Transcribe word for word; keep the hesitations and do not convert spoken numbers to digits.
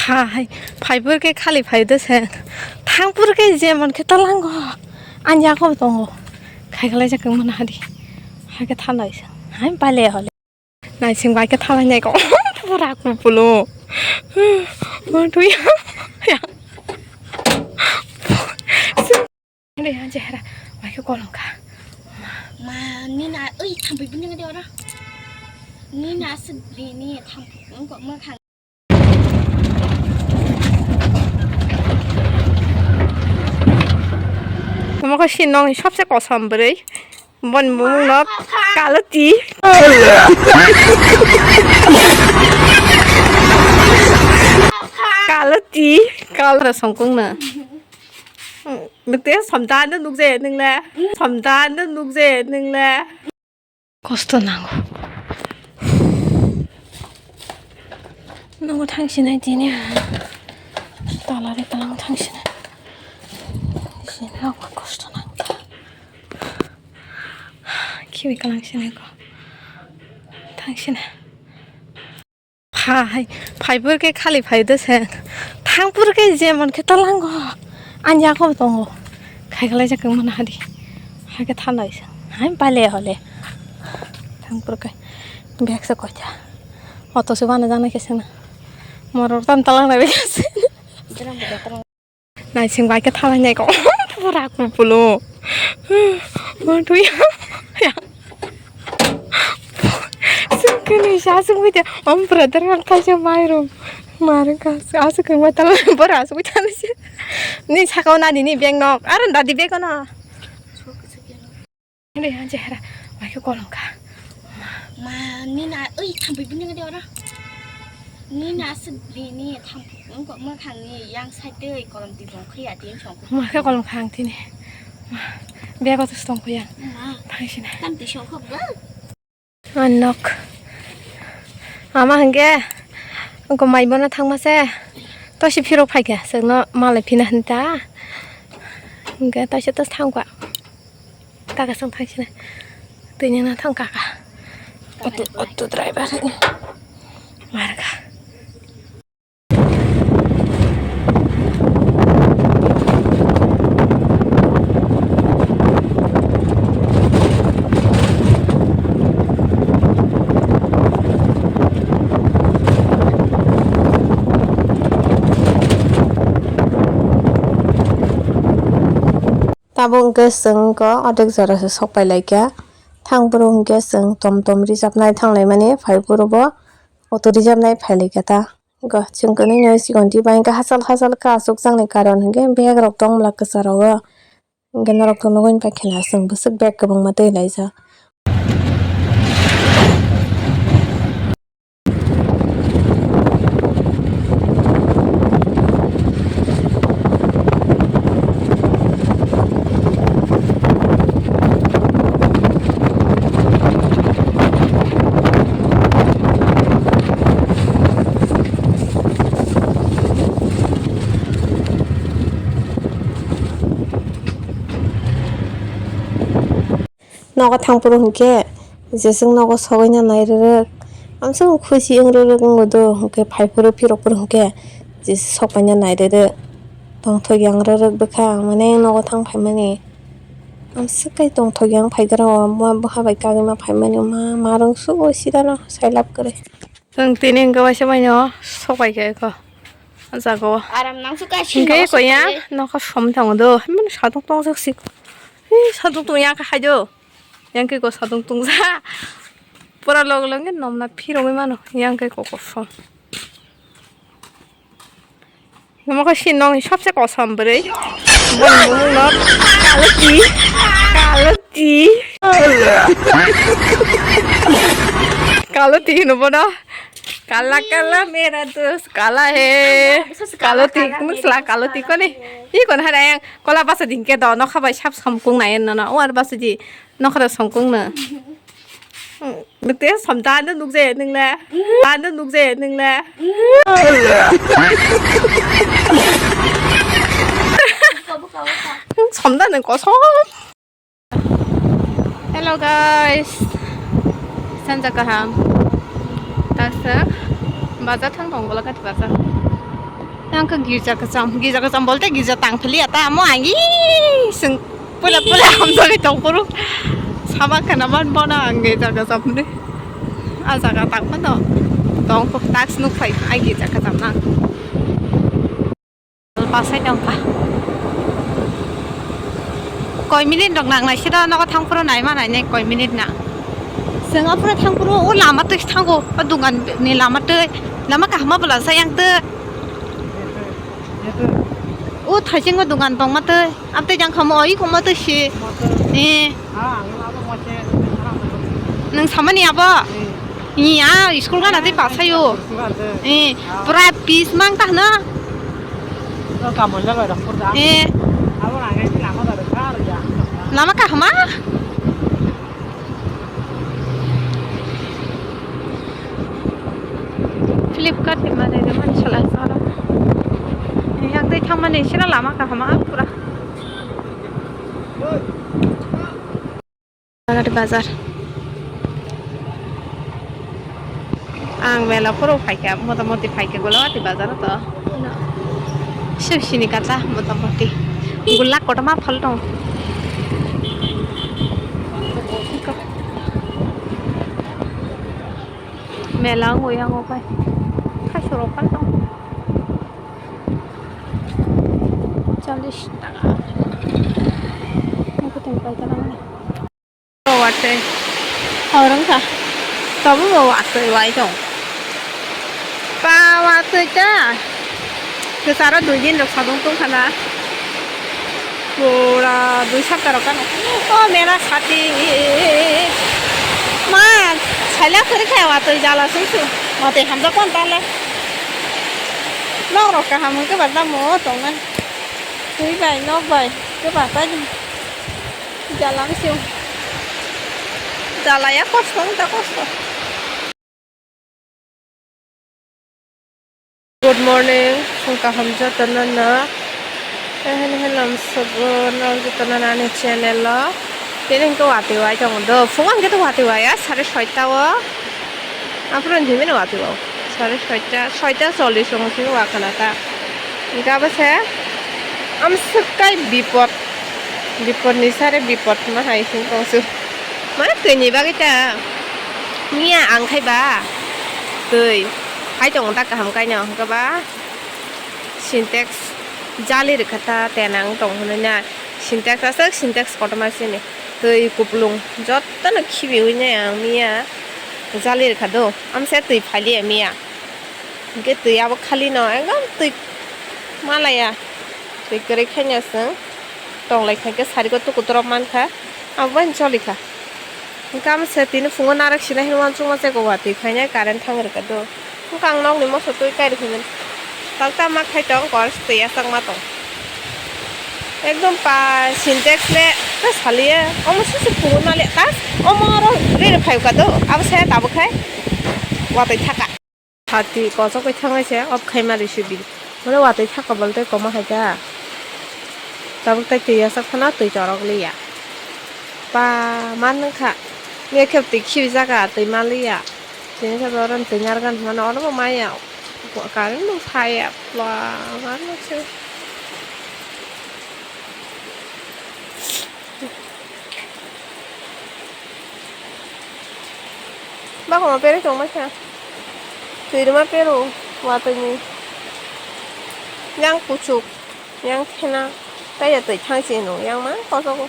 Hai, phaipur khe khali phai de se. Thangpur khe jemon khe talango. Anja ko tongo. Khai khlai jak mano hadi. Hai khe thanai se. Hai bale hole. Naising bai khe thalai nai ko. Pura kupulo. Mo tuya. Ya. Hede ya chehra. Bai khe kolong kha. Ma, ni na, oi, thampui bini ngade ora. Ni na se bini thampui ko mo khang. Tamo ko sinong sobse kosom bwrwi. Bon bumung nok kaloti. Kaloti, kalra songkung na. Nukte somda no nukje nungle. Somda no nukje nungle. Kosto nango. Nogo thangsinai tini ha. Tala de kalang thangsinai. Sini nogo kosto nangkha. Kiwi kalang sini ko. Thangsinai. Hai, phaipur khe khali phai de se. Thangpur khe jemon khe talango. Anja ko tongo. Khai khlai jak mano hadi. Hai khe thanai se. Hai bale hole. Thangpur khe. Bag se koita. Auto se bana janai khe sena. Moror tam talang nai se. Naising bai khe thalai nai ko. Pura kupulo. Mo tuya. Ya. Sungkhe ni sa sungkhe te. Om brother ang kaisa mairum. Mar ka. Asuk ma tal bora asuk ta ni se. Ni sakao nadi ni bag nok. Aro dadi bag no. Hede ya chehra. Bai khe kolong kha. Ma, ni na, oi, thampui bini ngade ora. Ni na se bini thampui ko mo khang ni yang side de kolom ti bong khia ti song. Ma khe kolong khang tini. Ma, bego to stong khia. Ma. Thangsinai. Tam ti song khop ga. Anok. Ama hingke. Ko mai bono thangma se. To si phirok phaikha. Sengno malai phina hinta. Hingke to si to thangkha. Taka song thang sini. Tini na thang kaka. Auto, auto driver ni. Marga. Tabuk hwnkhe chwng wngkha o dek jora se sok pai lai kha. Thang bwrwi hwnkhe chwng tom tom rijak nai thang lai mani, phai bwrwi bo auto rijak nai phai lai kha ta. Wngkha chwng kwnwi no sikon twi bai hwnkhe hachal hachal khe achuk jak nai karon hwnkhe bag rok tong mla kwcharo o. Hwnkhe norok to nugwi paikha na chwng bwswk bag kwbangma twi lai jak. Nogo thang phuru hwnkhe je chwng nogo sogwi na nai rwrwk, ang chwng khusi wng rwrwk wngo do, hwnkhe phai phuru phirok phuru hwnkhe je sok paina nai rwrwk, tongthok yang rwrwk bwkha ang mane nogo thang phaimani. Ang swk kai tongthok yang phai gra o, ma bwkha bai kagwi ma phaimani, ma, ma rwng sugo sida no sai lab kwrwi. Chwng tini hwnkhe waisa maino sok pai kha eko. O jaga o. Aram nang su kaisa hwnkhe nokha koya sokpaiwi. Nokha som thango do. Haimano satung tong jak si. Hi satung tong yang khe hai do. Yang khe ko satung tong ja. Pura log log khe nomna phirogwi mano. Yang khe ko kosom. Omo khe si nokni sobse kosom bwrwi. Boni bumung no Kaloti. Kaloti. Kaloti hino bono. Kala kala mera dost kala he. Kaloti, kunu sla kaloti kone. Hi kon hara yang kola basa dingke do nokha bai sap somkung nai no no. War basa di nokha da somkung no. Nukte somda no nukje nungle. Da no nukje nungle. Somda nung kosom. Hello guys, sanja kaham. Taksa bazar thang tong Golaghat bazar. Ang khe girja kwcham, girja kwcham bolte girja tang philiya ta, amo ang i swng pula pula hamjagwi tong phuru. Sama khana man bono ang girja kwcham ni. A jaga tang phano tong phuru task nuk phai ai girja kwcham nang. Pasai tong kha. Koi minute rok nang nai sida nogo thang phuru nai ma nai nai koi minute na. Swng aphuru thang phuru o lama twi thango, o dukan ni lama twi, lama kaham bwla sa yang twi. O thaiching o dukan tong ma twi, amtwi jang khamo oi khamo twi si. Eh. Nwng samani abo? Ni a school gana tei pasayo. Eh, pura pis mang ta hwno. Eh. Lama kahama? Flipkart ni manwi rwmani salai sara. Yang tei thangmani sira lama kahama pura. Bagati bazar. Ang mela phuru phaikha, motamoti phaikha Golawati bazar o to. Sib sini kata motamoti. Gulak kotorma phal tong. Mela wngwi yango pai. Kaiso rok phal tong. Challis taka. Ang kutung pai tong. Watwi. Horong kha. Tobo bo watwi wai tong. Pa watwi ta. Kwcharo dui din rok sadong tong khana. Pura dui sapta rok kano. O mera sati. Ma, saila kwrwi kha watwi jala sung sung. Watwi hamjak kon tale. Nok rok kaham hwnkhe ba tamo tongnai. Twi bai, nok bai. Kwbasa di. Jala bisi. Jala ya kosto, wngkha kosto. Good morning, phung kaham jotono no. Ehani hello, sobo no jotono ani channel o. Tini hwnkhe watwi wai tongo do. Phung hwnkhe to watwi wai ya, sare soita o. Aphuru himino watwi o. Sare soita, soita chollish tongo simi wakhana ta. Hwnkhe abo se amswk kai bipot. Bipot ni sare bipot ma hai sing tong su. Ma twi ni bagwi ta. Miya ang khai ba. Twi. Hai tongo ta kaham kai no hwnkhe ba. Sintex jali rwkha ta tenang tong hwnwi na. Sintex aswk sintex kotorma sini. Twi kuplung jotono khibiwi nai ang miya jali rwkha do. Amsa twi phaliya miya. Hwnkhe twi abo khali no ekdom twi malaya. Twi kwrwi khaina chwng tonglai kha khe sariko tuku torok mankha. Abo bai choli kha. Hwnkhe amo se tini phungo narwk sinai hinwi uansukma se watwi khainai current thang rwkha do. Hwnkhe ang nokni moso twi kai rwkha. Talta ma khai tong kor twi aswk ma tong. Ekdom pa sintex le ta saliya. Omo sisi phungo nale ta omo oro rere phai kha do. Abo se tabuk khai watwi thaka. Hati kochok bai thangnai se off khaima risi di. Mane watwi thaka bolte koma hai kha. Tabuk tai twi aswk phano twi chorok liya. Pa man wngkha. Mekhe twi khibi jaga twi ma liya. Tini khe boron twi narwkhan hwnmano ono bo maya. Current bo phaiya. Pa man wngkha. Bakoma peri tongma kha. Twi rwma pero watwi ni. Yang kuchuk, yang khena, taiya twi thang si no, yang ma kosogo.